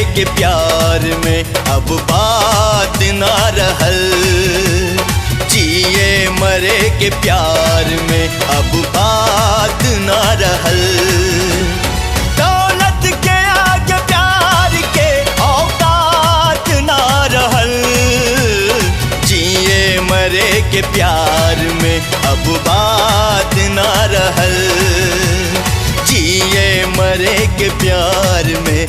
के प्यार में अब बात ना रहल। जिए मरे के प्यार में अब बात ना रहल। दौलत के आगे प्यार के औकात ना रहल। जिए मरे के प्यार में अब बात ना रहल। जिए मरे के प्यार में।